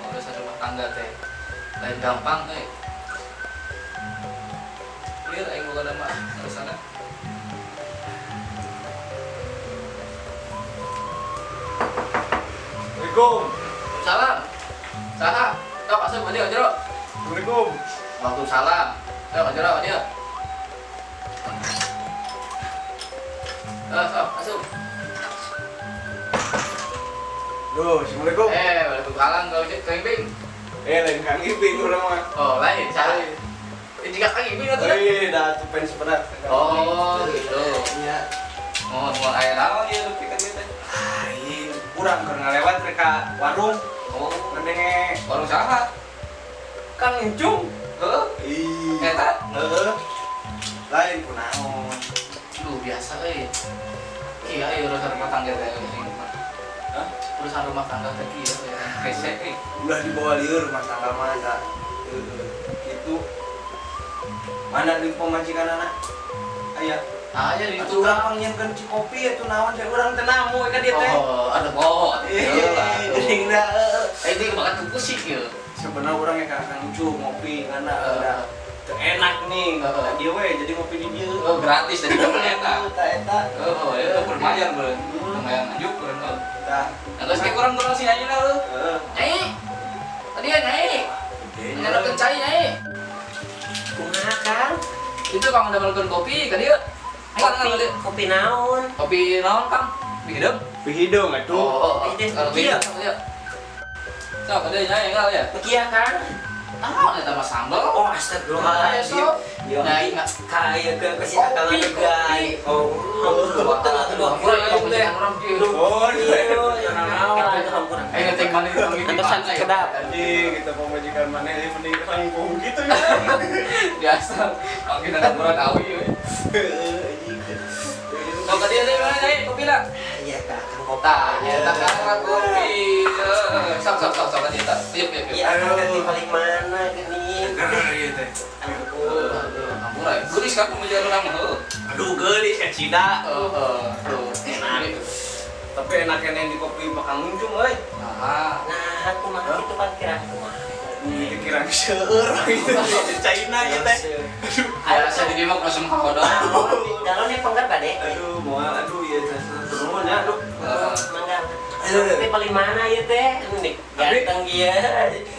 Urusan rumah tangga teh lain gampang euy. Lieur aing boga nama urusanna. Assalamualaikum. Salam. Saha? Tok asup ka dieu jero. Assalamualaikum. Waalaikumsalam. Tok ka jero ka dieu. Sok asup. Duh, assalamualaikum. Waalaikumsalam kau Kang Ibing. Lain Kang Ibing urang mah. Oh, lain saha? Jika Kang Ibing atuh. Euy, da atuh fans berat. Oh, gitu. Iya. Oh, mau aya naon ieu nepi ka dieu teh? Lain, urang keur ngalewat rek ka warung. Oh, ngadenge warung saha? Kang Incung. Heeh. Ih. Eta? Heeh. Lain kunaon. Duh, biasa euy. Kieu euy urusan rumah tangga teh. Hah? Urusan rumah tangga teh kieu euy. Hese euy. Ulah dibawa lieur rumah tangga mah da. Heeh. Kitu. Mana duit pamajikanana? Aya. Aya di itu urang pangnyieunkeun cikopi atuh naon teh urang teh namu ka dieu teh. Oh, aduh oh. Geuning da. Ini bakal kukusik ieu. Sebenarnya urang ka Kang Ucu ngopi karena udah teu enak nih. Dieu we jadi ngopi di dieu. Oh, gratis jadi teu enak. Eta eta. Oh, itu lumayan beureun. Lumayan ngajuk beureun. Tah. Nah, geus ke kurang-kurang si Nyai lah lu. Heeh. Nyai. Tadi ya Nyai. Nyalakeun cai Nyai. Kumaha Kang? Itu Kang udah melakukan kopi ka dieu. Kopi, kopi naon? Kopi naon Kang? Pihideung? Pihideung atuh. Oh, iya. Sok ka dieu Nyai enggak ya? Kieu Kang. Naon eta mah sambel? Oh, astagfirullahaladzim. Nyai kaya ke si akang degan. Oh, punten atuh dua. Oh, iya. Naon? Ngeting maneh Antosan sekedap. Anjing, kita pamajikan maneh euy mending kangkung gitu ya. Biasa. Mungkin ada kurang awi euy. Sok ka dieu deui mana Nyai kopi lah. Iya Kang, kopi. Tah, eta Kang kopi. Sok sok sok sok ka dieu tah. Yuk yuk yuk. Iya, Akang nanti paling mana geuning. Ieu teh. Aduh, ampura. Geulis kan pamajikan urang mah heuh. Aduh, geulis ya cida. Heeh, tuh. Enak. Tapi enak keneh di kopi mah Kang Uncung euy. Nah, nah kumaha kitu pan kira kumaha. Ini kirang seueur gitu. China ieu teh. Aduh, asa di dieu mah kosong kahodong. Galon nya pengker bade. Aduh, moal aduh ieu teh. Nuhun ya, aduh. Mangga. Tapi paling mana ieu teh? Nih, ganteng ieu.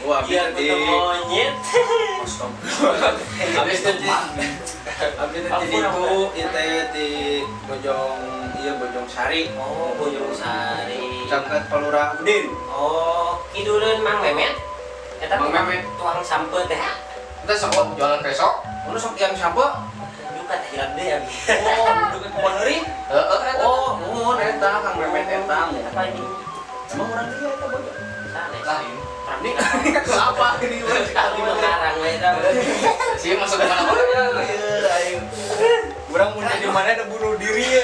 Wah, ieu di monyet. Habis teh abdi teh di ditu ieu teh di Bojong ieu Bojong Sari. Oh, Bojong Sari. Caket Palurah Udin. Oh, kiduleun Mang Memet. Eta Mang Memet tuang sampe teh. Eta sok jualan besok. Mun sok yang sampe duka teh hilap deui abi. Oh, duka kumaha heuri? Heeh, eta. Oh, mun eta Kang Memet eta. Apa ini? Emang urang dieu eta Bojong? Sanes. Lain. Ini apa ini urang sekali mengarang we eta. Sih masuk ke mana bae ya. Iya, ayo. Urang mun di mana ada bunuh diri ya.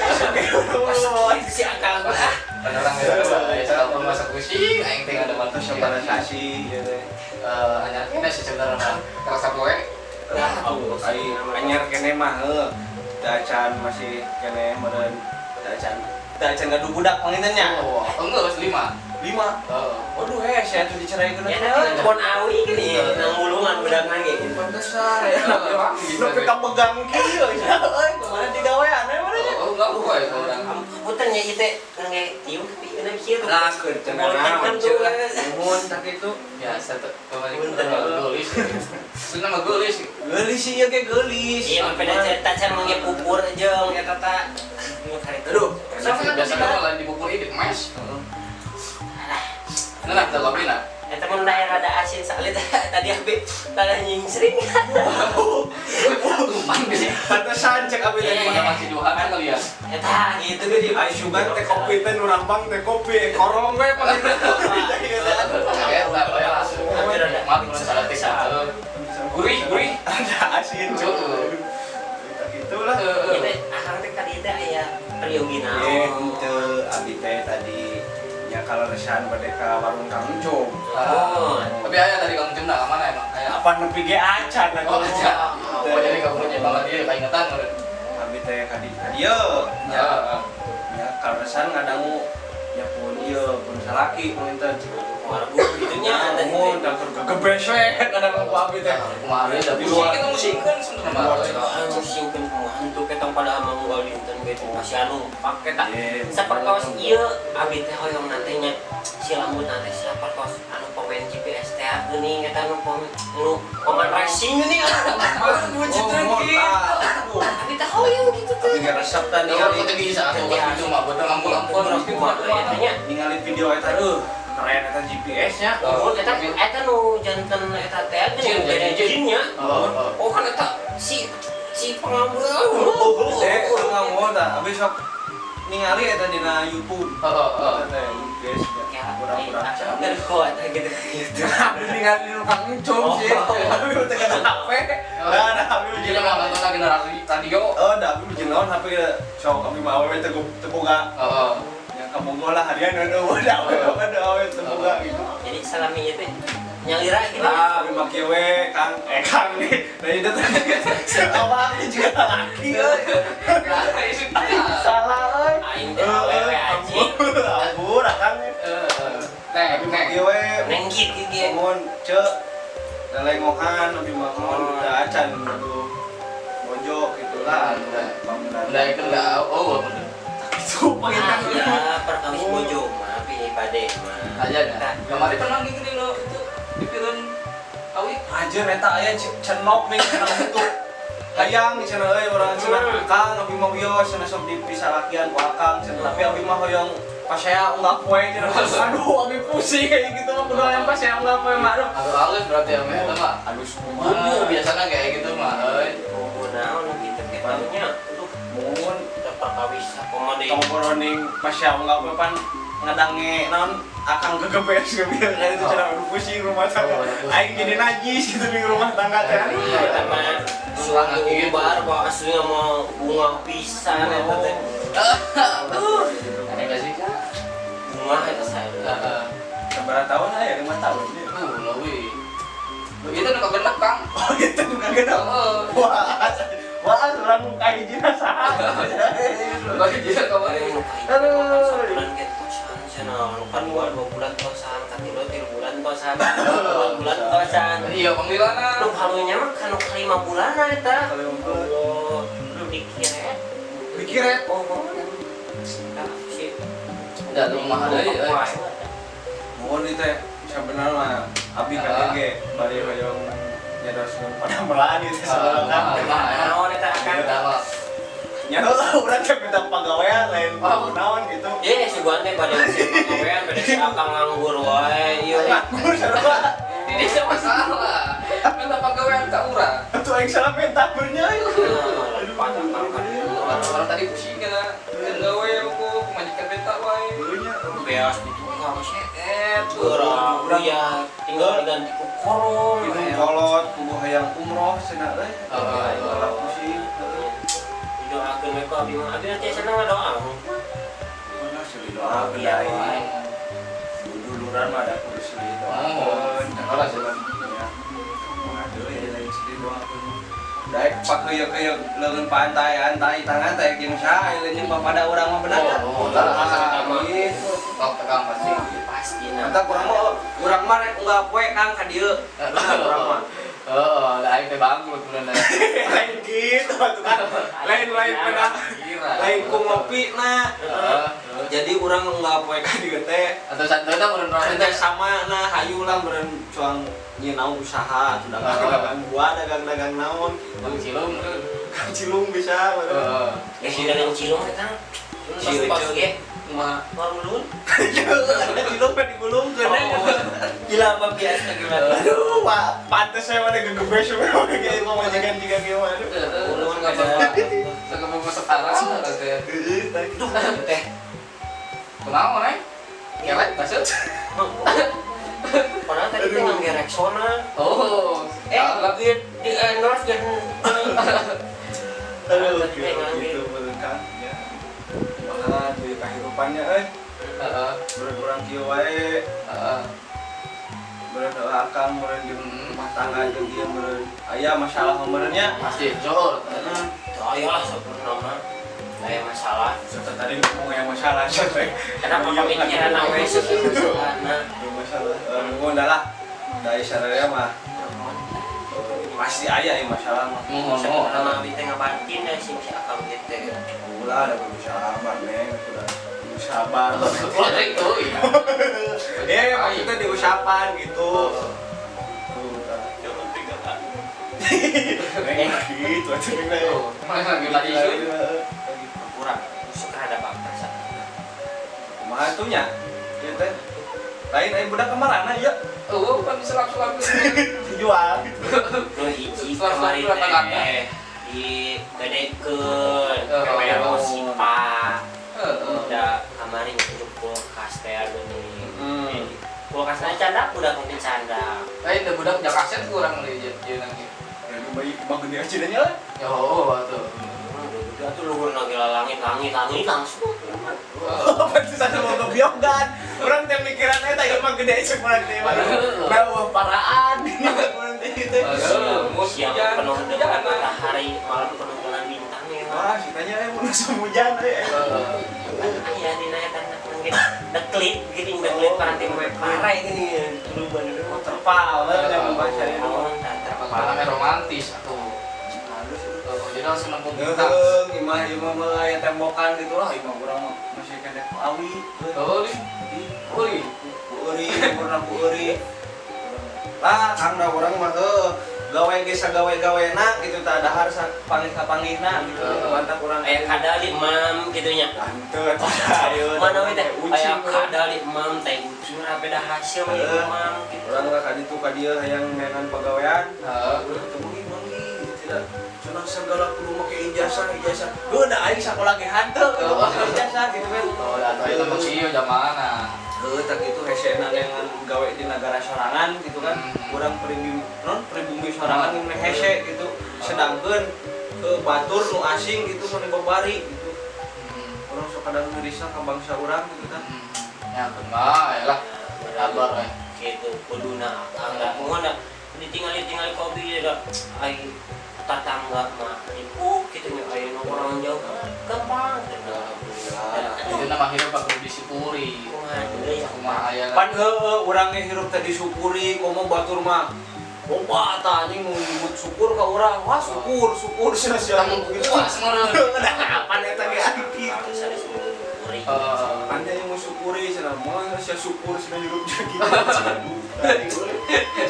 Si akang mah. Orang ya, telepon masuk pusing, aing teh ada bantu sosialisasi ieu teh. Anyar kene sih sebenarnya mah. Kerasa poe. Aing anyar kene mah heuh. Dacan masih kene meureun dacan. Dacan gaduh budak panginten nya. Oh, enggak geus 5. 5. Heeh. Waduh heh, saya tuh diceraikeun. Ya tapi kebon awi gini, nang mulungan budak ge. Pantesan ya. Nepi ka pegang kieu ya euy, kumaha digawean we mana nya. Oh, enggak poe urang. Punten nya ieu teh nangge tiung tapi euna kieu tuh. Nah, keur cenah nuhun tak kitu. Biasa tuh pamajikan geulis. Sunah mah geulis. Geulis sih ieu ge geulis. Iya, mun peda cerita can mangge pupur jeung eta ta. Aduh, biasa mah lain dipupur ieu dikemes. Nah, kita kopi nah. Eta mun daerah rada asin salit tadi abi tada nyingsring. Tuman geus. Pantesan cek abi tadi mah masih Johan kali ya. Eta gitu ge di ai sugan teh kopi teh nu rambang teh kopi korong we panginten. Eta bae lah. Maaf mun salah teh. Gurih, gurih. Ada asin. Gitu lah. Ieu teh akang teh tadi teh aya peryogi naon. Henteu abi teh tadi ya kalau resan bade ka warung Kang Uncung. Oh, tapi aya tadi Kang Uncung ka mana emang? Aya. Apa nepi ge acan atuh. Oh, acan. Oh, jadi kamu nya banget ieu kaingetan meureun. Abi teh ka dieu. Nya. Nya kalau resan ngadangu Ya pun ieu pun salaki panginten wargu kitu nya mun da keur gegebes we kadang ku abi teh. Kumaha da pusing kita musingkeun sebenarnya mah. Musingkeun kumaha henteu ketang pada amang unggal dinten ge masih anu pake tak. Sapertos ieu abi teh hoyong teh nya si lambut teh sapertos anu pemain GPS teh geuning eta anu pemain racing geuning anu kitu. Abi teh hoyong kitu teh. Abi resep teh ningali teh bisa atuh gitu mah betul ampun-ampun kumaha ningali video eta eueuh keren eta GPS-nya. Oh, eta eta nu janten eta teh geuning beda jinnya. Oh kan eta si pengambil. Teh pengambil tah abi sok ningali eta dina YouTube. Heeh. Eta teh GPS nya. Kurang-kurang cager kok eta gitu. Abi ningali nu Kang Encum sih. Abi teh kana HP. Nah, abi jeung nonton lagi radio. Oh, da abi jeung naon HP sok abi mah awewe teh boga. Heeh. Kamu lah harian ada udah awe terbuka gitu. Jadi salaminya teh nyalira gitu. Ah, abi make we Kang Kang nih. Nah itu teh awak ini juga laki euy. Salah euy. Aing teh awewe anjing. Ampun akang. Neng make we neng kieu ge. Mun ceu lelengohan abi mah mun da acan aduh mojok gitulah. Udah enggak oh ya, perkawis bojo mah pilih bade mah. Aja dah. Kamari pernah gini lo itu dipireun awi. Anjir eta aya cenok nih cenah itu. Hayang cenah euy urang cenah Kang abi mah wios cenah sok dipisalakian ku akang cenah tapi abi mah hoyong pasea unggal poe cenah. Aduh abi pusing kayak gitu mah kudu hayang pasea unggal poe mah aduh. Aduh halus berarti ya mah eta mah. Halus kumaha. Biasana kayak gitu mah euy. Oh naon kitu ge nya. Aduh mun perkawis kumaha deui. Tong poroning pasea unggal poe pan ngadange naon akang gegebes gebieu kan itu cenah aduh pusing rumah tangga. Aing jadi najis gitu di rumah tangga teh. Eta mah sulang bar bawa aslinya mau bunga pisan eta teh. Aneh gak sih? Bunga eta saya. Heeh. Sabaraha tahun aya 5 tahun ieu. Leuwih. Itu nu kagenep Kang. Oh, itu nu kagenep. Wah. Wah, urang nu kahijina saha. Kahijina kamari. Aduh. Sabulan ge tosan cenah, nu kadua 2 bulan tosan, katilu 3 bulan tosan, 4 bulan tosan. Iya, panggilana. Nu kalunya mah kanu kalima bulanan eta. Allah, dikiret. Dikiret. Oh, nah, sih. Da rumah deui euy. Mohon ieu teh sabenerna mah abi ka ge bari hoyong nyadoskeun padamelan ieu teh sabenerna. Naon eta akang? Nya urang teh minta pagawean lain naon gitu. Ye, sugan teh bade pagawean bade si akang nganggur wae ieu. Nganggur sarua. Ini sama salah. Minta pagawean ka urang. Atuh aing salah minta bernya. Aduh, orang tadi pusing kana. Gawe ku majikan minta wae. Beas di tukang seet, urang ya tinggal diganti ku korong. Hidung kolot, kudu hayang umroh cenah euy. Heeh, pusing. Didoakeun we ku abi mah. Abi teh seneng ngadoa. Mana sih doakeun aing. Duluran mah ada kudu silih doakeun. Salah sih. Kumaha deui lain silih doakeun. Daek pakeuyeuh-keuyeuh leungeun pantai antai tangan teh jeung saha lain jeung papada urang mah bener. Oh, gitu. Tok tekang pasti. Pasti nah. Mantap urang mah rek unggal poe Kang ka dieu. Urang mah. Heeh, da aing teh bangkrut bener. Lain gitu atuh kan. Lain-lain pada lain ku ngopi na. Jadi urang unggal poe ka dieu teh. Atau santeuna meureun urang teh sama nah hayu lah meureun cuang nyeun usaha atuh dagang-dagang buah, dagang-dagang naon gitu. Kang Cilung meureun. Kang Cilung bisa meureun. Heeh. Si dagang cilung eta. Cilung ge kumaha? Marulun. Cilung mah digulungkeun. Gila apa biasa gimana? Aduh, Pak, pantes saya mah gegebes we kayak pamajikan jiga kieu mah aduh. Ulun enggak setara teh. Duh, teh. Kunaon neng? Ngelek maksud? Padahal tadi teh ngangge Rexona. Oh, lagi di endorse dan aduh, gitu bener kan ya. Kumaha tuh kahirupannya euy. Heeh. Berkurang kieu wae. Heeh. Meureun akang meureun jeung rumah tangga jeung ieu meureun aya masalah meureun nya pasti johor. Heeh. Teu aya lah sabenerna mah. Aya masalah. Tadi ngomong yang masalah teh. Kenapa pemikiran awe masalahna? Masalah. Nuhun lah. Dari sararea mah pasti aya ieu masalah mah. Mohon sama abi teh ngabantin da sing si akang teh. Ulah da kudu sabar neng, kudu sabar. Ulah rek euy. Eh, maksudnya diusapan gitu. Gitu aja nih. Mana lagi isu? Kurang suka ada bangsa. Kumaha tuh nya? Ieu teh. Lain aya budak kamarana ieu. Eueuh kan diselap-selap dijual. Nu hiji kamari teh digadekeun kamera sipa. Udah kamari nunjuk kulkas teh geuning. Kulkasna candak budak mungkin candak. Lain teh budak jakaset kurang deui ieu nang. Bayi mah gede aja nya lah. Ya oh atuh. Udah tuh luhur lagi langit langit langsung. Pantesan mau ngebiogan. Urang teh mikiran eta ieu mah gede aja urang teh mah. Bawah paraan. Urang teh kitu. Siang penuh dengan matahari, malam penuh dengan bintang ya. Wah, sitanya mun hujan euy. Aya dina eta nang deklit geuning deklit paranti we pare geuning. Luban terpal yang bahasanya. Karena romantis atau halus itu. Jadi langsung nempel bintang. Imah imah mah aya tembokan gitu lah, imah urang mah masih keneh ku awi. Oh, li. Uri. Ku euri, umurna ku euri. Lah, Kang da urang mah heuh gawe ge sagawe-gawena gitu tah dahar panggih-kapanggihna gitu. Mantap urang aya kadal di emam kitu nya. Henteu atuh. Mana we teh aya kadal di emam teh ucur beda hasil mah emam gitu. Urang ka ditu ka dieu hayang neangan pagawean. Heeh, teu meungi tidak. Cenah segala kudu make ijazah ijazah. Heuh da aing sakola ge hanteu ijazah gitu kan. Oh, da atuh eta mah kieu zamanna. Heuh tah kitu hesena neangan gawe di nagara sorangan gitu kan. Urang pribumi non pribumi sorangan mun hese gitu. Sedangkeun batur nu asing gitu mun babari gitu. Urang sok kadang ngerisah ka bangsa urang gitu kan. Ya kumaha lah. Sabar we. Gitu kuduna angga mohon ditinggali-tingali kopi da ai tetangga mah nipu kitu nya aya nu orang jauh gampang gitu. Itu nama hirup kudu disyukuri. Kumaha aya pan heueuh urang ge hirup teh disyukuri komo batur mah loba tah anjing nu nyebut syukur ka urang. Wah syukur syukur sia sia puas meureun. Kapan eta ge ari kitu. Anda yang mau syukuri cenah moal sia syukur cenah hirup jeung kitu.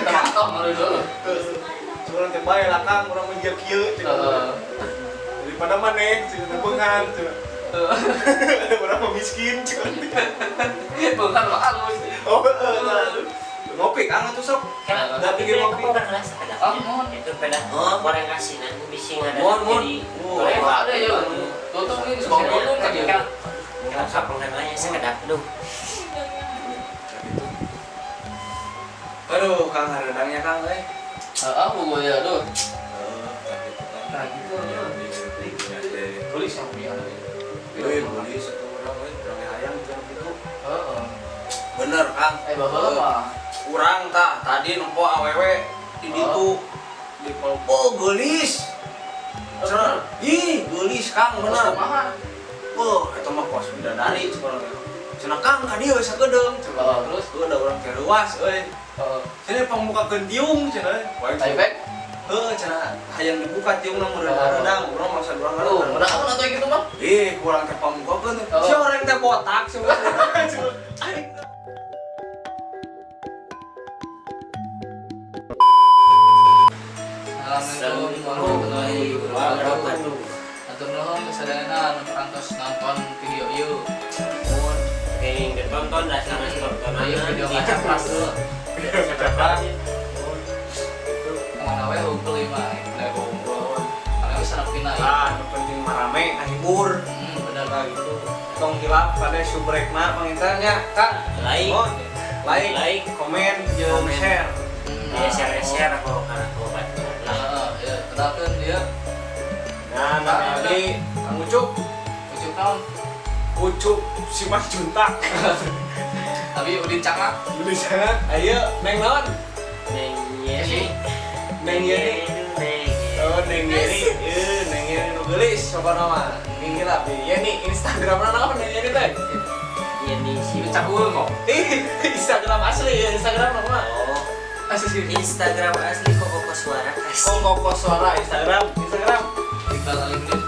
Cenah toh meureun heueuh. Urang teh bae lah Kang, urang mah jieu kieu cenah. Daripada maneh cenah beunghar cenah. Urang mah miskin cenah. Beunghar mah halus. Oh heeh. Ngopi Kang atuh sok. Da pikir ngopi. Oh, mohon itu peda goreng asinan bisi ngada jadi. Ada ya. Tutup ini sebongkong kan dia. Kalau sapenggananya sekedap duh. Aduh, Kang hareudangnya Kang euy. Heeh, buku ya aduh. Heeh, gitu Kang. Nah, gitu ya. Tulis yang punya euy, tulis atuh urang euy, urang hayang gitu. Heeh. Bener, Kang. Baheula mah urang tah tadi nempo awewe di ditu di oh geulis. Cenah, ih geulis Kang bener. Kumaha? Oh, eta mah kos bidadari cenah. Cenah Kang ka dieu sakedeung cenah. Terus heuh da urang teh reuas euy. Heeh. Cenah pangmukakeun tiung cenah. Taipek? Heuh cenah hayang dibuka tiungna meureun hareudang urang masa urang hareudang. Urang atuh kitu mah. Ih, urang teh pangmukakeun. Si urang teh botak cenah. Assalamualaikum warahmatullahi wabarakatuh. Atur nuhun sadayana anu parantos nonton video ieu. Nuhun. Oke, tonton dah sama tontonan. Ieu video ngacaprak. Video ngacaprak. Kumaha we hungkul ieu mah. Hungkul. Karena wis sanapina. Ah, nu penting mah rame ngahibur. Bener lah gitu. Tong hilap pada subrekna panginten nya, Kang. Like, like, komen, jeung share. Ya share-share aku karena aku baca. Heeh, ya, kenalkeun dia. Nah, nami abdi Kang Ucup. Ucup naon? Ucup Simanjuntak. Abi Udin Cangak. Udin Cangak. Ayo, neng naon? Neng Yeni. Neng Yeni. Oh, Neng Yeni. Ieu Neng Yeni nu Geulis pokona mah. Gila bi. Yeni Instagramna naon Yeni teh? Yeni si Cakul kok. Ih, Instagram asli ya, Instagram apa? Oh, Asli Instagram asli Koko Koswara. Oh, Koko Suara Instagram, Instagram. Iqbal Alimuddin.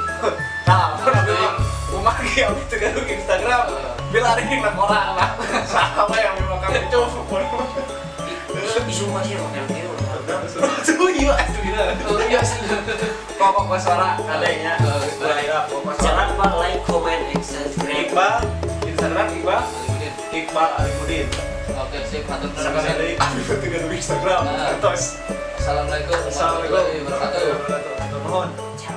Nah, apa namanya? Kumaha ge abdi teu gaduh Instagram. Bila ari nak orang lah. Sama yang makan itu. Isu masih makan kieu. Tuh iya asli. Oh iya asli. Koko Koswara adanya. Koko Koswara. Jangan lupa like, comment, and subscribe. Iqbal, Instagram Iqbal, Alimuddin. Iqbal Alimuddin. Oke, sip, matur nuwun. Sama dari abdi teu gaduh Instagram. Terus. Assalamualaikum Assalamualaikum warahmatullahi wabarakatuh. Nuhun. Ciao.